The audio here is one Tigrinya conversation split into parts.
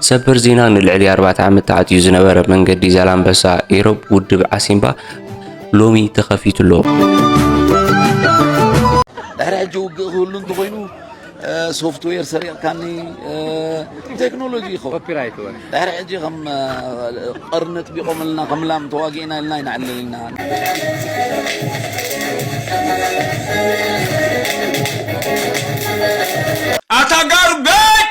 ሰበር ዜና፣ ንልዕሊ ኣርባዕተ ዓመት ተዓጽዩ ዝነበረ መንገዲ ዛላምበሳ ኢሮብ ውድብ ዓሲምባ ሎሚ ተኸፊቱ ኣሎ። ድሕሪ ሕጂ ውግእ ክህሉ እንተኾይኑ፣ እ፣ ሶፍትዌር ሰሪቕካኒ፣ እ፣ ቴክኖሎጂ ይኸውን። ኮፒራይት ወረ። ድሕሪ ሕጂ ከም፣ እ፣ ቀርኒ ኣጥቢቖምልና፣ ከም ላም ተዋጊእና ኢልና ኣይንዓልል ኢና። ኣታ ጋርቤጅ!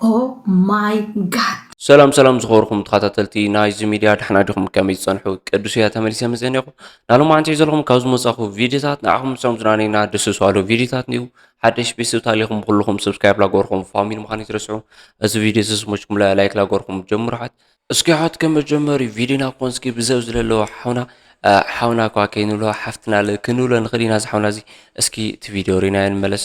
Oh my god. ሰላም ሰላም ዝኸበርኩም ተኸታተልቲ ናይዚ ሚድያ፣ ደሕና ዲኹም? ከመይ ዝጸንሑ? ቅዱስ እያ ተመሊሰ መጸ እኒኹ። ናሎማዓንቲ ሒዘልኩም ካብ ዝመጻኹ ቪድዮታት ንዓኹም ምሳም ዝናነይና ደስ ዝባሉ ቪድዮታት እንዲሁ ሓደሽ ቤተሰብ ታሊኹም ብኩልኹም ሰብስክራይብ ላገበርኩም ፋሚሊ ምዃን ይትረስዑ። እዚ ቪድዮ ዝስሞችኩም ላይክ ላገበርኩም ጀምሩ ሓት። እስኪ ሓት ከም መጀመሪ ቪድዮና ኮን እስኪ ብዘብ ዝለለዎ ሓውና፣ እ፣ ሓውና እኳ ከይንብሎ ሓፍትና ል-፣ ክንብሎ ንኽእል ኢና። እዚ ሓውና እዚ እስኪ እቲ ቪድዮ ሪናዮ ንመለስ።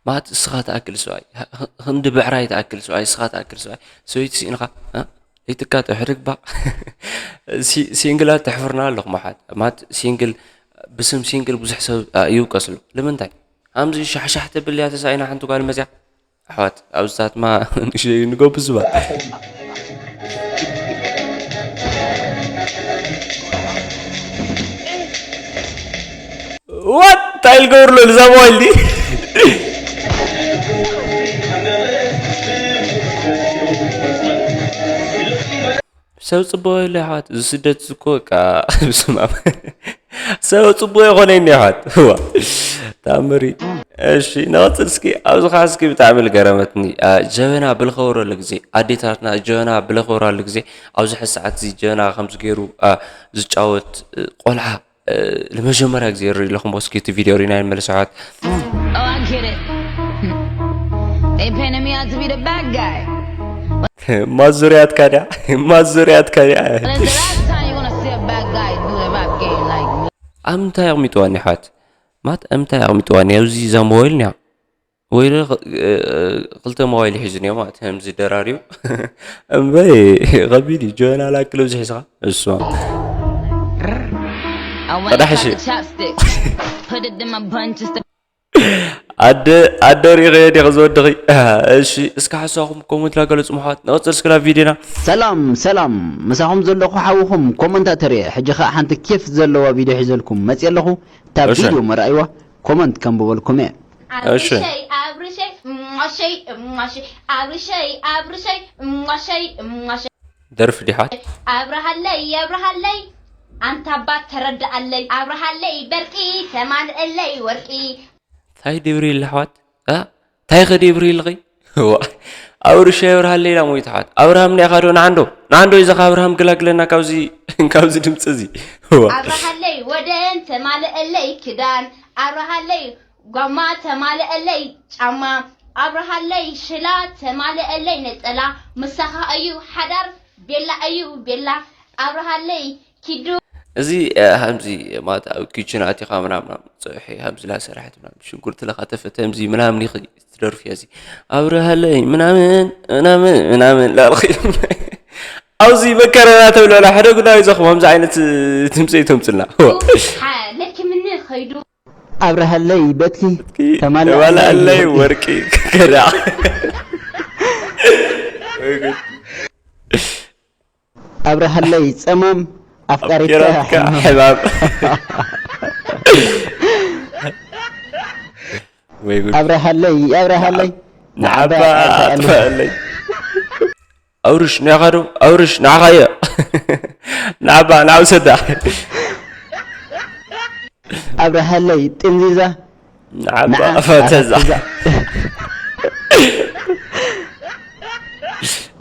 ማት እስኻ ትኣክል ሰብኣይ፣ ክንዲ ብዕራይ ትኣክል ሰብኣይ፣ እስኻ ትኣክል ሰብኣይ፣ ሰበይቲ ስኢንኻ፣ እ? ይትካጠ ሕርግ ባቕ። ሲ-፣ ሲንግላት ተሕፍርና ኣለኹም ኣሓት። ማት ሲንግል፣ ብስም ሲንግል ብዙሕ ሰብ፣ እ፣ ይውቀስ ኣሎ። ንምንታይ? ሃምዚ ሻሕሻሕ ተብል እያ ተሳኢና ሓንቲ ጓል መዚያ። ኣሕዋት፣ ኣብዚታት ማ ንእሽተይ ንገብር ዝባ። ዋት? እንታይ ልገብርሎ ልዛ ሞባይል ዲ? ሰብ ጽቡቕ የለ ኣሕዋት፣ እዚ ስደት እዚ እኮ በቃ ብስማም። ሰብ ጽቡቕ የኾነ እኒ ኣሕዋት። እዋ። ተኣምር እዩ። እሺ፣ ንቐጽል እስኪ። ኣብዚ ኸዓ እስኪ ብጣዕሚ ልገረመትኒ። አ፣ ጀበና ብልኸወረሉ ግዜ፣ ኣዴታትና ጀበና ብለኸወራሉ ግዜ፣ ኣብዚ ሕዚ ሰዓት እዚ ጀበና ከምዚ ገይሩ፣ አ፣ ዝጫወት፣ እ፣ ቆልዓ፣ እ፣ ንመጀመርያ ግዜ ይርኢ ኣለኹ። እሞ እስኪ እቲ ቪድዮ ሪና ይመለስ ኣሕዋት። Oh, I get it. They painted me out to be the bad guy. ማዙርያትካ ድያ? ማዙርያትካ ድያ? When is the last time you gonna see a bad guy do the rap game like me? ኣብ ምንታይ ኣቕሚጥዋኒ ኣሕዋት? ማት ኣብ ምንታይ ኣቕሚጥዋኒ? ኣብዚ እዛ ሞባይል እኒኣ። ወይ ለ-፣ እ፣ ክልተ ሞባይል ሒዙ እኒኦ ማለት፣ ከምዚ ደራሪቡ። እምበይ፣ ኸቢድ እዩ። ጀበና ላክል ኣብዚ ሒዝኻ። እሱ። I went What the and hell caught shit? The chopstick. Put it in my bun just to ኣደ፣ ኣደ ሪኸዮ ዲኸ ዝወድኺ? እሺ፣ እስከ ሓሳኹም ኮመንት ላገለጹ ምሓት። ንቐጽል እስከ ናብ ቪድዮና። ሰላም ሰላም፣ ምሳኹም ዘለኹ ሓውኹም ኮመንታተር እየ። ሕጂ ኸኣ ሓንቲ ኬፍ ዘለዋ ቪድዮ ሒዘልኩም መጽየ ኣለኹ። እታ እሺ። ቪድዮ መርኣይዋ፣ ኮመንት ከንብበልኩም እየ። እሺ። ኣብርሸይ ኣብርሸይ እማሸይ እማሸይ ኣብርሸይ ኣብርሸይ እማሸይ እማሸይ ደርፊ ዲሓት? ኣብርሃለይ ኣብርሃለይ ኣንታ ኣባት ተረድኣለይ ኣብርሃለይ በርቂ ተማልእለይ ወርቂ ታይ ድብሪ ኢለ ኣሕዋት? እ? ታይ ኸ ድብሪ ኢልኺ? ዋ። ኣብርሸ ኣብርሃለይ ኢላ ሞይታ ኣሕዋት። ኣብርሃም ናይ ኻዶ ንዓንዶ? ንዓንዶ እዩ ዘኻ ኣብርሃም ግላግለና ካብዚ፣ ካብዚ ድምፂ እዚ። ዋ። ኣብርሃለይ ወደን ተማልእለይ ክዳን ኣብርሃለይ ጓማ ተማልእለይ ጫማ ኣብርሃለይ ሽላ ተማልእለይ ነፀላ ምሳኻ እዩ ሓዳር ቤላ እዩ ቤላ ኣብርሃለይ ኪዱ እዚ፣ እ፣ ሃምዚ ማለት ኣብ ኪችን ኣቲኻ ምናምን፣ ፀብሒ ሃምዚ ላሰርሐት ምናምን፣ ሽንኩርቲ ለኻተፈት ሃምዚ ምናምን ኢኺ ትደርፍያ እዚ። ኣብርሃለይ ምናምን፣ ምናምን፣ ምናምን ላልኺ። ኣብዚ መከረና ተብሎ ላ ሓደ ጉዳይ ዘኹም ከምዚ ዓይነት ድምፂ ይተምፅልና። ሓለኪምኒ ኸይዱ ኣብርሃለይ በትኪ ተማልኣለይ ተማልኣለይ ወርቂ ከዳ። ኣብርሃለይ ጸማም ኣፍቃሪትካ ኣፍቂራትካ ሕማም። ወይ ጉድ። ኣብርሃለይ ኣብርሃለይ ንዓባ ኣጥፋኣለይ። ኣውርሽ ንዓኻ ዶ? ኣውርሽ ንዓኻ እየ። ንዓባ ንዓብ ሰዳ። ኣብርሃለይ ጥንዚዛ ንዓባ ንዓ- ፈተዛ። ፈተዛ።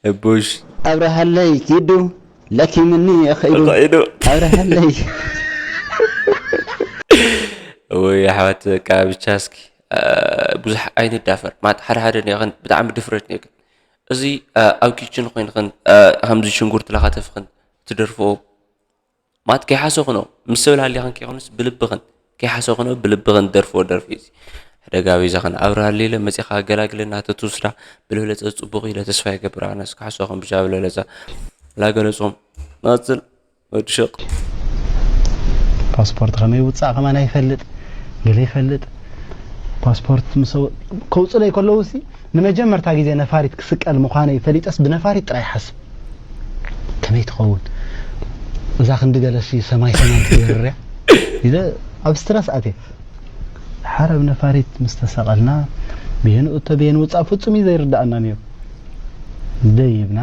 እቡሽ ኣብርሃለይ ኪዱ ለኪምኒ የኸይዱ ኸይዱ። ኣብርሃለይ ወይ ኣሕዋት በቃ ብቻ እስኪ፣ እ፣ ብዙሕ ኣይንዳፈር። ማት ሓደ ሓደ ነኽን ብጣዕሚ ድፍረት ነክን። እዚ፣ እ፣ ኣብ ኪችን ኮይንኽን፣ እ፣ ሃምዚ ሽንጉርቲ ለኻተፍኽን ትደርፍኦ ማለት ከይሓሰኹ ነው። ምስ ሰብ ላሊኽን ከይኮኑስ ብልብኽን ከይሓሰኹ ነው፣ ብልብኽን ደርፍኦ ደርፊ እዩ። ሕደጋ ቤዛኽን ኣብርሃለይ ኢለ መጺኻ ኣገላግለና ተትውስዳ ብልብለጸ ጽቡቕ ኢለ ተስፋ ይገብር። ኣነስ ክሓሰኹም ብሻ ብልብለጸ ላገለጾም ናጽል ወዲ ሸቕ ፓስፖርት ከመይ ውፃእ ከማን ኣይፈልጥ፣ ገለ ይፈልጥ። ፓስፖርት ምስ ከውፅለይ ከለዉ ሲ ንመጀመርታ ግዜ ነፋሪት ክስቀል ምዃነይ ፈሊጠስ ብነፋሪት ጥራይ ይሓስብ። ከመይ ትኸውን እዛ ክንዲ ገለሲ ሰማይ ሰማይ ትገብርያ ኢለ ኣብ ስትረስ ኣትየ። ሓረብ ነፋሪት ምስ ተሰቐልና ብየንኡ እቶ ብየን ውፃእ ፍጹም እዩ ዘይርዳኣና ነይሩ። ደይብና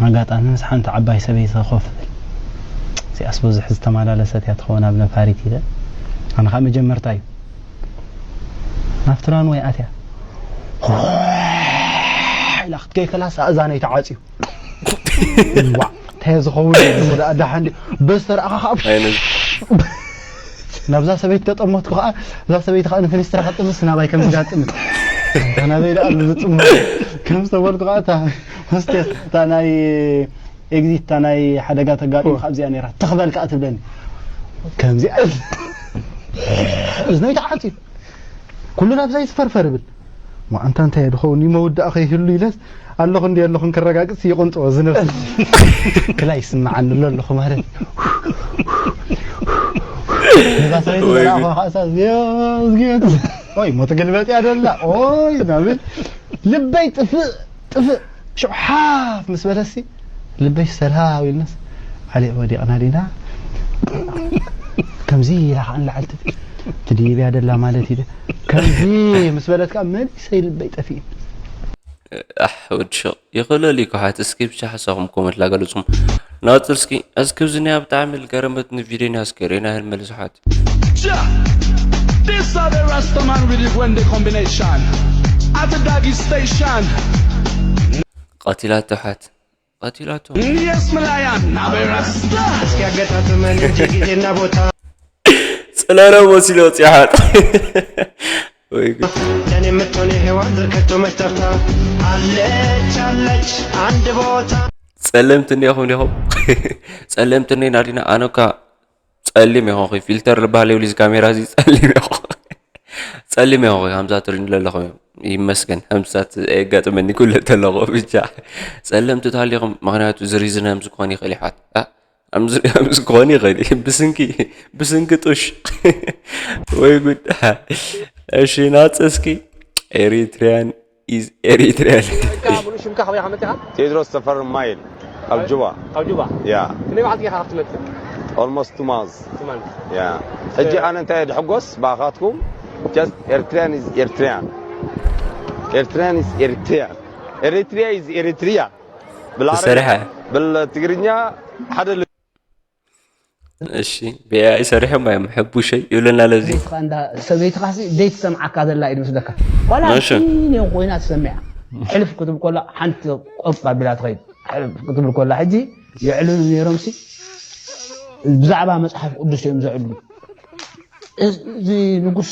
ኣጋጣሚ ምስ ሓንቲ ዓባይ ሰበይቲ ኮፍ ብል እዚኣስ ብዙሕ ዝተመላለሰት እያ ትኸውን ኣብ ነፋሪት ኢለ ኣነ ከዓ መጀመርታ እዩ ናብቲ ራንወይ ኣትያ ኢላ ክትከይ ከላስ ኣእዛነይ ተዓፅዩ ዋ እንታይ ዝኸውን ደኣ ዳሓን በስተርኣኻ ከዓ ናብዛ ሰበይቲ ተጠመትኩ ከዓ እዛ ሰበይቲ ከዓ ንፍኒስትራ ከጥምስ ናባይ ከም ዝጋጥም ናበይ ደኣ ዝጥመ ከም ዝተበልኩ ከዓ እታ ሆስቴስ እታ ናይ ኤግዚት እታ ናይ ሓደጋ ተጋጢሙ ካብዚኣ ነራ ተኽበል ከዓ ትብለኒ ከምዚኣ እዝነይ ተዓፅዩ ኩሉ ናብዛ ይትፈርፈር ብል ማ ኣንታ እንታይ ድኸውን ይመውዳእ ከይህሉ ኢለስ ኣለኹ እንዲ ኣለኹን ክረጋግጽ ይቕንጥዎ ዝነብስ ክላይ ይስምዓኒ ኣሎ ኣለኹ ማለት ነዛ ሰበይቲ ወይ ዘላእኹ ጉድ። ከኣሳ እዝግዮ እዝግዮ ኦይ ሞት ግልበጥ እያ ደላ ኦይ ናብል ልበይ ጥፍእ ጥፍእ ሽው ሓፍ ምስ በለሲ ልበይ ሰላው ኢልናስ ዓሊ ወዲቕና ዲና ከምዚ ኢላ ከዓ ንላዕሊ ትድይብያ ደላ ማለት ኢለ ከምዚ ምስ በለት ከዓ መሊሰ ልበይ ጠፊእ ኣሕ ወዲ ሸቕ ይኽእለል እዩ ክሓት እስኪ ብቻ ሓሳኹም ኮመንት ላገለጹም ናጽል እስኪ እስኪ ብዝኒያ ብጣዕሚ ልገረመትኒ ቪድዮ ና እስኪ ሬና ህል መልስሓት This are the Rastaman with the Gwende combination. At the doggy station. ቀቲላቶ ሓት ቀቲላቶ Yes, Malayan. Nabe Rasta. እስኪ ያገጣጥመን እንጂ ጊዜና ቦታ ጽለሎ መሲሎ ወጽያ ሓት ወይ ጉድ ለእኔ የምትሆን ሔዋን ዘር ከቶ መች ጠፍታ አለች አለች አንድ ቦታ ጸለምቲ እንዲኹም ዲኹም ጸለምቲ እንዲና ዲና ኣነካ ጸሊም ይኾንኩ ፊልተር ዝበሃል የብሉ እዚ ካሜራ እዚ ጸሊም ይኾንኩ ጸሊም ይኾንኩ ሃምሳ ትሪን ዘለኹ ይመስገን ሃምሳት የጋጥመኒ ኩለ ተለኹ ብቻ ጸለምቲ ታሊኹም ምክንያቱ ዝሪዝን ሃምዚ ክኾን ይኽእል ይሓት ኣምዚ ክኾን ይኽእል ብስንኪ ብስንኪ ጡሽ ወይ ጉድ እሺ ናጽ እስኪ ኤሪትሪያን is Eritrean. ሙሉ ሽምካ ከበይ ዓመት ኢኻ? ቴድሮስ ተፈሪ ማይል ኣብ ጁባ ካብ ጁባ። ያ ክንደይ መዓልቲ ኢኻ ክትመጽእ? almost two months ትማሊ። ያ ሕጂ ኣነ እንታይ ድሕጎስ ብኣኻትኩም just Eritrean is Eritrean Eritrean is Eritrean Eritrea is Eritrea ብልዓረብ ትሰርሐ ብትግርኛ ሓደ እሺ ብኤኣይ ሰሪሖም እዮም ሕቡሸይ ይብለና ለዚ ሰበይትኻ ሲ ዘይትሰምዓካ ዘላ እዩ ዝመስለካ ዋላ እሺ። ኪንዮ ኮይና ትሰምዕ ሕልፍ ክትብል ኮላ ሓንቲ ቆፍ ኣቢላ ትኸይድ ሕልፍ ክትብል ኮላ ሕጂ የዕልሉ ነይሮም ሲ ብዛዕባ መፅሓፍ ቅዱስ እዮም ዘዕሉ እዚ ንጉስ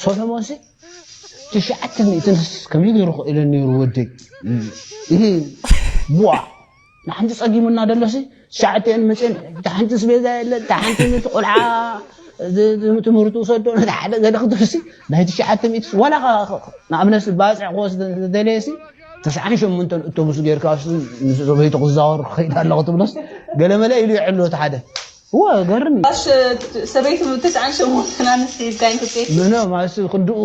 ሶሎሞን ሲ ትሽዓተ ሚእትን ከመይ ገይሩ ክእለ ነይሩ ወደይ ይሄ ዋ ንሓንቲ ጸጊሙና ደሎሲ ትሽዓተን መፅን እታ ሓንቲ ስቤዛ የለ እታ ሓንቲ ነቲ ቆልዓ ትምህርቲ ውሰዶ ነቲ ሓደ ገለ ክትብልሲ ናይ ትሽዓተ ሚእቲ ዋላ ንኣብነት ባፅዕ ክወስድ ደለየሲ ተስዓን ሸሞንተን እቶቡስ ጌርካ ሰበይቱ ክዛወር ክኸይድ ኣለኹ ትብሎስ ገለመለ ኢሉ ይዕሉ እቲ ሓደ እወ ገርም እዩ ባሽ ሰበይቲ ተስዓን ሸሞንተን ኣንስቲ ሂብካ ኢንተርቴት ምነ ማስ ክንድኡ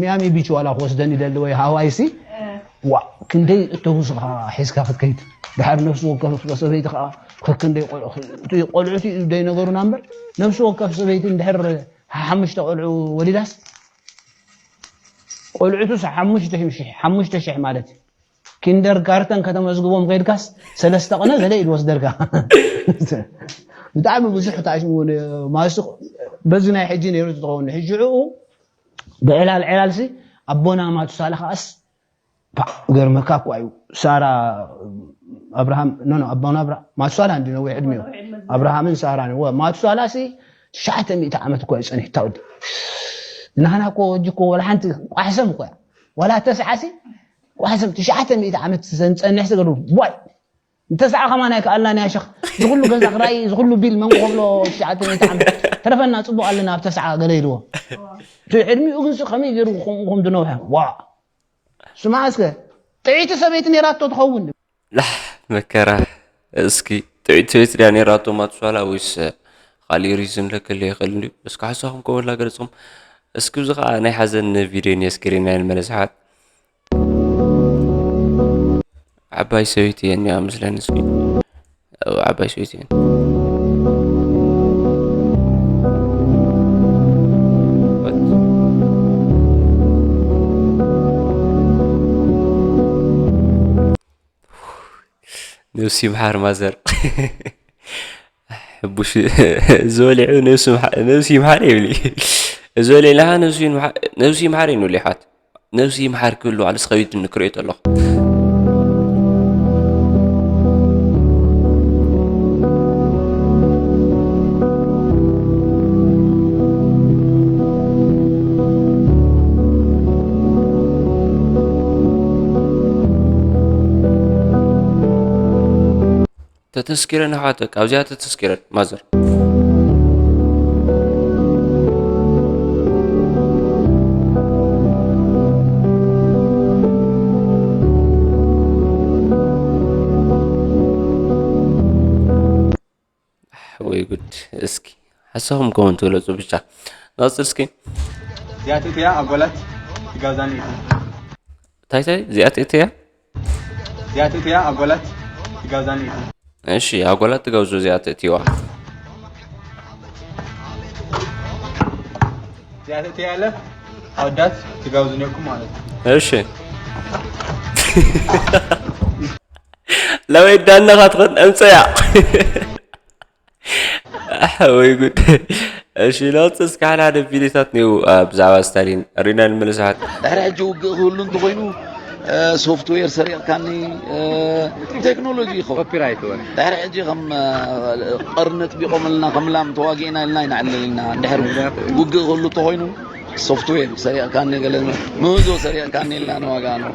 ሚያሚ ቢች ዋላ ክወስደን ይደሊ ወይ ሃዋይ ሲ ዋ ክንደይ እተውስኻ ሒዝካ ክትከይድ ድሓር ነፍሲ ወከፍ ሰበይቲ ከዓ ከክንደይ ቆልዑ እቲ ቆልዑ እቲ ደይ ነገሩና እምበር ነፍሲ ወከፍ ሰበይቲ እንድሕር ሓሙሽተ ቆልዑ ወሊዳስ ቆልዑቱስ ሓሙሽተ ሽሕ ሓሙሽተ ሽሕ ማለት እዩ ኪንደር ጋርተን ከተመዝግቦም ከይድካስ ሰለስተ ቅነ ገለ ኢሉ ወስደልካ ብጣዕሚ ብዙሕ ታሽሙ ማሱ በዚ ናይ ሕጂ ነይሩ ዝኸውን ሕጂ ሽዑ ብዕላል ዕላልሲ ኣቦና ማቱሳላ ከኣስ ገርመካ እኳ እዩ ሳራ ኣብርሃም ኖ ኖ ኣቦና ኣብራ ማቱሳላ እንዲ ነዊሕ ዕድሚኡ ኣብርሃምን ሳራን ወ ማቱሳላ ሲ ትሽዓተ ሚእቲ ዓመት እኳ እዩ ጸኒሕታ ወዲ ንሃና እኮ ወጂ እኮ ወላ ሓንቲ ቋሕሰም እኮ እያ ወላ ተስዓሲ ቋሕሰም ትሽዓተ ሚእቲ ዓመት ዘንጸንሕ ስገዱ ዋይ ንተስዓ ከማን ኣይከኣልናን እያ ሸኽ። ዝኹሉ ገዛ ክራይ፣ ዝኹሉ ቢል መን ክኸፍሎ? ትሽዓተ ሚእቲ ዓመት ተረፈና፣ ጽቡቕ ኣለና ኣብ ተስዓ ገለ ኢልዎ። እቲ ዕድሚኡ ግን ሲ ከመይ ገይሩ ከምኡ ከም ዝነውሐ? ዋ! ስማዕ እስከ፣ ጥዕይቲ ሰበይቲ ነይራቶ ትኸውን። ላሕ መከራ። እስኪ ጥዕይቲ ሰበይቲ ድያ ነይራቶ ማትሷላ ወይስ ካሊእ ሪዝን ለክል ይኽእል እንድዩ? እስኪ ሓሳኹም ኮመላ ገለጽኩም። እስኪ እዚ ኸኣ ናይ ሓዘን ቪድዮ እኒኦ፣ እስክሪን ናይ ንመለስ ኣሕዋት። ዓባይ ሰበይቲ እየን እኒኣ መስለኒ እስኪ። ዓባይ ሰበይቲ እየን። ነብሲ ይምሓር ማዘር። ሕቡሽ ዝበሊዑ ነብሲ ይምሓር ይብሊ። ዝበሊዕና ነብሲ ይምሓር እዩ ንብሉ ይሓት። ነብሲ ይምሓር ክብሉ ኣልስ ኸቢድ ንክርእዮ ተለኹ። ተተስኪረን ኣሕዋት፣ በቃ ኣብዚኣ ተተስኪረን ማዘር። ወይ ጉድ። እስኪ ሓሳኹም ኮመንት ግለጹ ብቻ። ናጽር እስኪ። እዚኣተትያ ኣጎላት ትጋዛኒ ኢኹ። እንታይ እንታይ? እዚኣተትያ? እዚኣተትያ ኣጎላት ትጋዛኒ ኢኹ። እሺ፣ ኣጎላት ትጋብዙ እዚኣተትዋ። እዚኣተትያ ኣለ ኣወዳት ትጋብዙ ነኩም ማለት እዩ። እሺ። ለወይ ዳነኻ ትኸን ኣምፀያ። ኣሕ፣ ወይ ጉድ። እሺ፣ ለውጥ እስከ ሓደ ሓደ ቪዲዮታት ነው፣ አ፣ ብዛዕባ ስታሊን ሪና ንምልሳት። ድሕሪ ሕጂ ውግእ ክህሉ እንተኾይኑ፣ እ፣ ሶፍትዌር ሰሪቕካኒ፣ እ፣ ቴክኖሎጂ ይኸውን። ኮፒራይት ወረ። ድሕሪ ሕጂ ከም፣ እ፣ ቀርኒ ኣጥቢቖምልና፣ ከም ላም ተዋጊእና ኢልና ኣይንዓልል ኢና። እንድሕር ውግእ ክህሉ እንተኾይኑ፣ ሶፍትዌር ሰሪቕካኒ፣ ገለ ምህዞ ሰሪቕካኒ ኢልና ንዋጋእ ነው።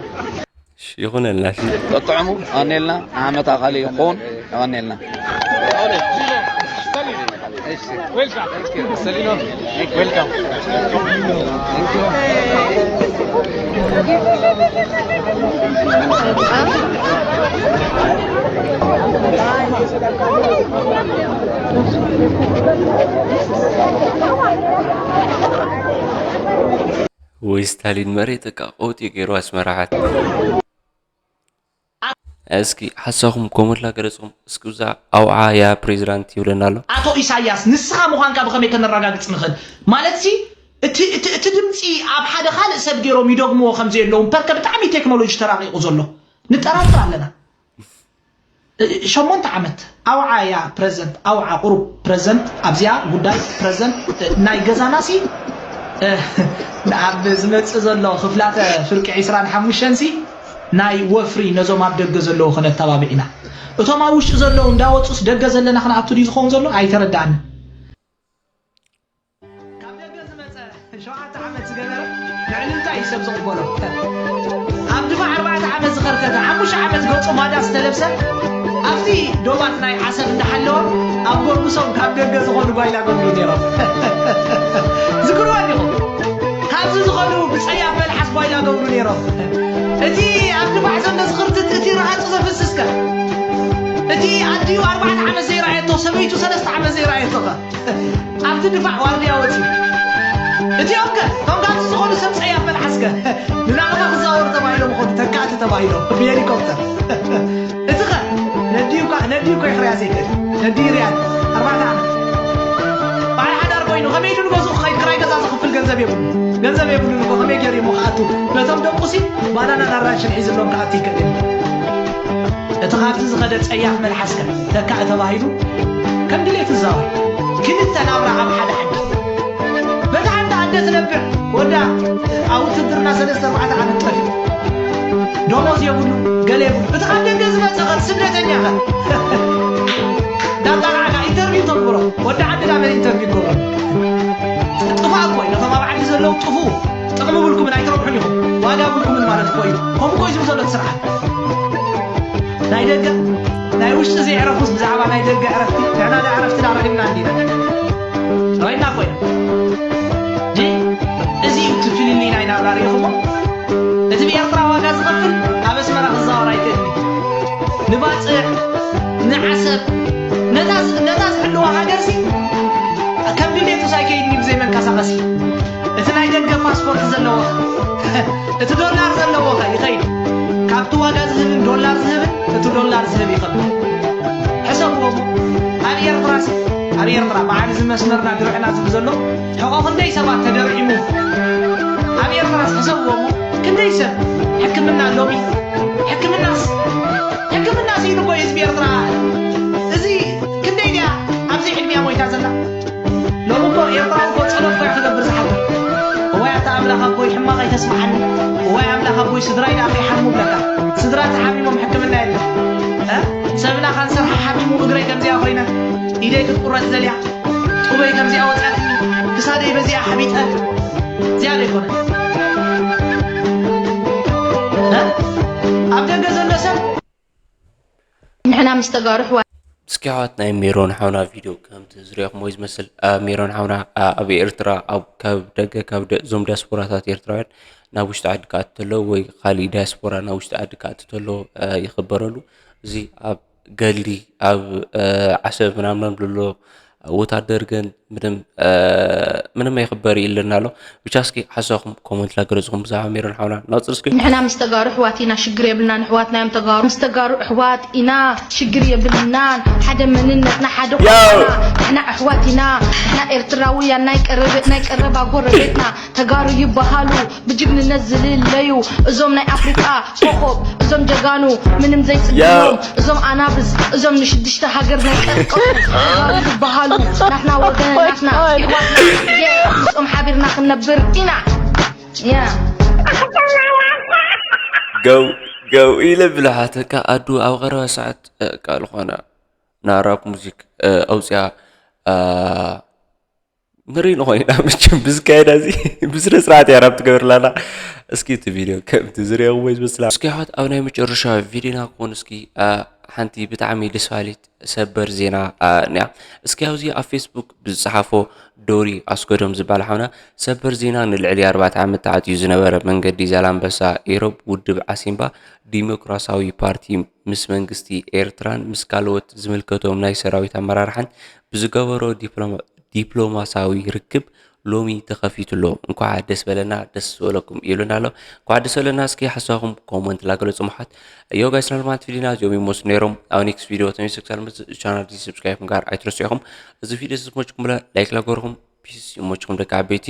እሺ፣ ይኹነልና፣ እሺ። ጠጥዕሙ፣ ኣኔልና፣ ዓመት ኣኻሊ ይኹን፣ ኣኔልና። ወይ ስታሊን መሬት በቃ ቀውጢ ገይሩ ኣስመራሓት። እስኪ ሓሳኹም ኮመንት ላገለጽኩም እስኪ። ብዛ ኣውዓ ያ ፕሬዚዳንት ይብለና ኣሎ። ኣቶ ኢሳያስ፣ ንስኻ ምዃንካ ብኸመይ ከነረጋግጽ ንኽእል? ማለትሲ፣ እቲ፣ እቲ፣ እቲ ድምጺ ኣብ ሓደ ካልእ ሰብ ገይሮም ይደግምዎ ከም ዘየለዉ እምበርከ ብጣዕሚ ቴክኖሎጂ ተራቒቑ ዘሎ ንጠራጠር ኣለና። እ፣ ሸሞንተ ዓመት ኣውዓ እያ ፕረዘንት፣ ኣውዓ ቁሩብ ፕረዘንት ኣብዚኣ ጉዳይ ፕረዘንት፣ እ፣ ናይ ገዛናሲ፣ እ፣ ኣብ ዝመጽእ ዘሎ ክፍላተ ፍርቂ ዕስራን ሓሙሽተን ሲ ናይ ወፍሪ ነዞም ኣብ ደገ ዘለዉ ከነተባብዕ ኢና። እቶም ኣብ ውሽጢ ዘለዉ እንዳወጹስ ደገ ዘለና ክንኣቱ ድዩ ዝኸውን ዘሎ? ኣይተረድኣንን። ካብ ደገ ዝመጸ ሸውዓተ ዓመት ዝገበረ ንዕልልታ እዩ ሰብ ዝቕበሎ። ኣብ ድፋዕ ኣርባዕተ ዓመት ዝኸርተተ፣ ሓሙሽተ ዓመት ገጹ ማዳ ዝተለብሰ፣ ኣብቲ ዶባት ናይ ዓሰብ እንዳሓለወ ኣብ ጎርምሶም ካብ ደገ ዝኾኑ ጓይላ ገብሩ ነይሮም። ዝክርዋ ዲኹም? ካብዚ ዝኾኑ ብጸያፍ መልሓስ ጓይላ ገብሩ ነይሮም። እቲ ኣብ ድፋዕ ዘሎ ዝኽርትት፣ እቲ ረሃጹ ዘፍስስከ፣ እቲ ኣዲኡ ኣርባዕተ ዓመት ዘይረኣየቶ፣ ሰበይቱ ሰለስተ ዓመት ዘይረኣየቶኸ? ኣብቲ ድፋዕ ዋርድያ ወፂኡ። እቲኦም ከ፣ እቶም ካብዚ ዝኾኑ ሰብ ጸያፍ መልሓስከ፣ ንናቕፋ ክዛወሩ ተባሂሎም ይኾኑ፣ ተካእቲ ተባሂሎም፣ ብሄሊኮፕተር። እቲ ኸ፣ ነዲኡ እኳ፣ ነዲኡ እኮ ይኽርያ ዘይክእል። ነዲኡ ይርያ ኣሎ። ኣርባዕተ ዓመት። በዓል ሓዳር ኮይኑ፣ ከመይ ኢሉ ንገዝኡ ክኸይድ፣ ክራይ ገዛ ዝኽፍል ገንዘብ የብሉ። ገንዘብ የብሉን እኮ፣ ከመይ ገይሩ እሞ ክኣቱ? ነቶም ደቁሲ፣ ባናናን ኣራንሽን ሒዝሎም ክኣቱ ይክእል። እቲ ካብዚ ዝኸደ ጸያፍ መልሓስከ ተካእ ተባሂሉ ከም ድሌቱ ይዛወር። ክልተ ናብራ ኣብ ሓደ ዓዲ። በታ ሓንቲ ኣደ ትነብዕ፣ ወዳ ኣብ ውትድርና ሰለስተ ኣርባዕተ ዓመት ጠፊኡ። ደሞዝ የብሉ፣ ገለ የብሉ። እቲ ካብ ደገ ዝመጸ ኸ ስደተኛ ኸ? ዳጣላዕካ ኢንተርቪው ተግብሮ። ወዲ ዓዲ ዳመ ኢንተርቪው ገብሮ። ጥፋእ እኮ እዩ። ነቶም ኣብ ዓዲ ዘለዉ ጥፍኡ። ጥቕሚ ብልኩምን ኣይትረብሑን ኢኹም። ዋጋ ብልኩምን ማለት እኮ እዩ። ከምኡ እኮ እዩ ዝብል ዘሎ እቲ ስርዓት። ናይ ደገ ናይ ውሽጢ ዘየዕረፉስ ብዛዕባ ናይ ደገ ዕረፍቲ፣ ንሕና ዳ ዕረፍቲ ዳ ረኺብና እንዲና። ርኢና ኮይና። እዚ እዩ እቲ ፍልልይ ናይ ናብራ ርኢኹሞ? እቲ ብኤርትራ ዋጋ ዝኸፍል ኣብ ኣስመራ ክዛወር ኣይክእልን እዩ። ንባጽዕ፣ ንዓሰብ፣ ነታ ዝ-፣ ነታ ዝሕልዋ ሃገርሲ ከም ድሌቱ ሳይከይድኒ ብዘይ መንቀሳቐሲ። እቲ ናይ ደገ ፓስፖርት ዘለዎ፣ እቲ ዶላር ዘለዎ ከ ይኸይድ። ካብቲ ዋጋ ዝህብን ዶላር ዝህብን እቲ ዶላር ዝህብ ይኸብር። ሕሰብዎ እሞ፣ ኣብ ኤርትራስ፣ ኣብ ኤርትራ በዓል እዚ መስመርና ድርዕና ዝብል ዘሎ ሕቆ ክንደይ ሰባት ተደርዒሙ? ኣብ ኤርትራስ ሕሰብዎ እሞ፣ ክንደይ ሰብ ሕክምና ሎሚ፣ ሕክምናስ፣ ሕክምናስ ኢሉ እኮ ህዝቢ ኤርትራ፣ እዚ ክንደይ ድያ ኣብዚ ዕድሚያ ሞይታ ዘላ? ሎሚ እኮ ኤርትራዊ እኮ ጸሎት እኮ እዩ ክገብር ዝሓድር። እዋይ ኣታ ኣምላኽ ኣቦይ ሕማቕ ኣይተስምዓኒ። እዋይ ኣምላኽ ኣቦይ ስድራይ ደኣ ከይሓሙ ብለካ። ስድራ ተሓሚሞም ሕክምና የለን። እ? ሰብና ካንሰር ሓሓሚሙ እግረይ ከምዚኣ ኮይና፣ ኢደይ ክትቁረጽ ደልያ፣ ጡበይ ከምዚኣ ወጻትኒ፣ ክሳደይ በዚኣ ሓቢጠ። እዚኣ ዶ ይኮነ? እ? ኣብ ደገ ዘሎ ሰብ ንሕና ምስ ተጋሩ ኣሕዋት እስኪ ኣሕዋት ናይ ሜሮን ሓውና ቪድዮ ከምቲ ዝሪኦኹም ወይ ዝመስል፣ አ፣ ሜሮን ሓውና፣ አ፣ ኣብ ኤርትራ ኣብ፣ ካብ ደገ ካብ ደ-፣ እዞም ዲያስፖራታት ኤርትራውያን ናብ ውሽጢ ዓዲ ክኣቱ ተለዉ ወይ ካሊእ ዲያስፖራ ናብ ውሽጢ ዓዲ ክኣቱ ተሎ፣ አ፣ ይኽበረሉ። እዚ ኣብ ገሊ ኣብ፣ አ፣ ዓሰብ ምናምን ዘሎ ወታደር ግን ምንም፣ አ፣ ምንም ኣይኽበር ይለና ኣሎ። ብቻ እስኪ ሓሳኹም ኮመንት ላገለጽኹም ብዛዕባ ሜሮን ሓውና ናውጽር እስኪ። ንሕና ምስ ተጋሩ ኣሕዋት ኢና ሽግር የብልናን። ኣሕዋትና እዮም ተጋሩ። ምስ ተጋሩ ኣሕዋት ኢና ሽግር የብልናን። ሓደ መንነትና ሓደ ያው። ቋንቋና ንሕና ኣሕዋት ኢና። ንሕና ኤርትራውያን ናይ ቀረብ ናይ ቀረባ ጎረቤትና ተጋሩ ይበሃሉ ብጅግንነት ዝልለዩ እዞም ናይ ኣፍሪቃ ኮኾብ እዞም ጀጋኑ ምንም ዘይጽግኖም ያው። እዞም ኣናብስ እዞም ንሽዱሽተ ሃገር ናይ ቀርቀፉ ተጋሩ ይበሃሉ ናትና ወገን ናትና ኣሕዋትና ምስኦም ሓቢርና ክንነብር ኢና። ያ ገው ገው ኢለ ብልሓተካ ኣዱ ኣብ ቀረባ ሰዓት ቃል ኾና ናራፕ ሙዚክ ኣውፅያ ንርኢ ንኾይና መቸም ብዝካየዳ እዚ ብስነ ስርዓት እያ ራፕ ትገብርላና። እስኪ እቲ ቪድዮ ከምቲ ዝሪኦ ወይ ዝመስላ እስኪ ኣሕዋት ኣብ ናይ መጨረሻ ቪድዮና ክኾን እስኪ ሓንቲ ብጣዕሚ ደስ ባሃሊት ሰበር ዜና እኒኣ። እስኪ ኣብዚ ኣብ ፌስቡክ ብዝፀሓፎ ዶሪ ኣስገዶም ዝበሃል ሓውና ሰበር ዜና ንልዕሊ ኣርባዕተ ዓመት ተዓፅዩ ዝነበረ መንገዲ ዛላምበሳ ኢሮብ ውድብ ዓሲምባ ዲሞክራሲያዊ ፓርቲ ምስ መንግስቲ ኤርትራን ምስ ካልኦት ዝምልከቶም ናይ ሰራዊት ኣመራርሓን ብዝገበሮ ዲፕሎማሲያዊ ርክብ ሎሚ ተኸፊቱ ኣሎ። እንኳዕ ደስ በለና ደስ ዝበለኩም ይብለና ኣሎ። እንኳዕ ደስ በለና። እስኪ ሓሳብኩም ኮመንት ላገለጹ ምሓት። ዮ ጋይስ ናልማት ቪዲዮና እዚኦም ይመስሉ ነይሮም። ኣብ ኔክስት ቪዲዮ ተመልሰ ክሳብ መጽእ ቻናል እዚ ሰብስክራይብ ምግባር ኣይትረስዑ ኢኹም። እዚ ቪዲዮ ዝመችኩም ብለ ላይክ ላገርኩም። ፒስ ይመችኩም ደቂ ዓበይቲ።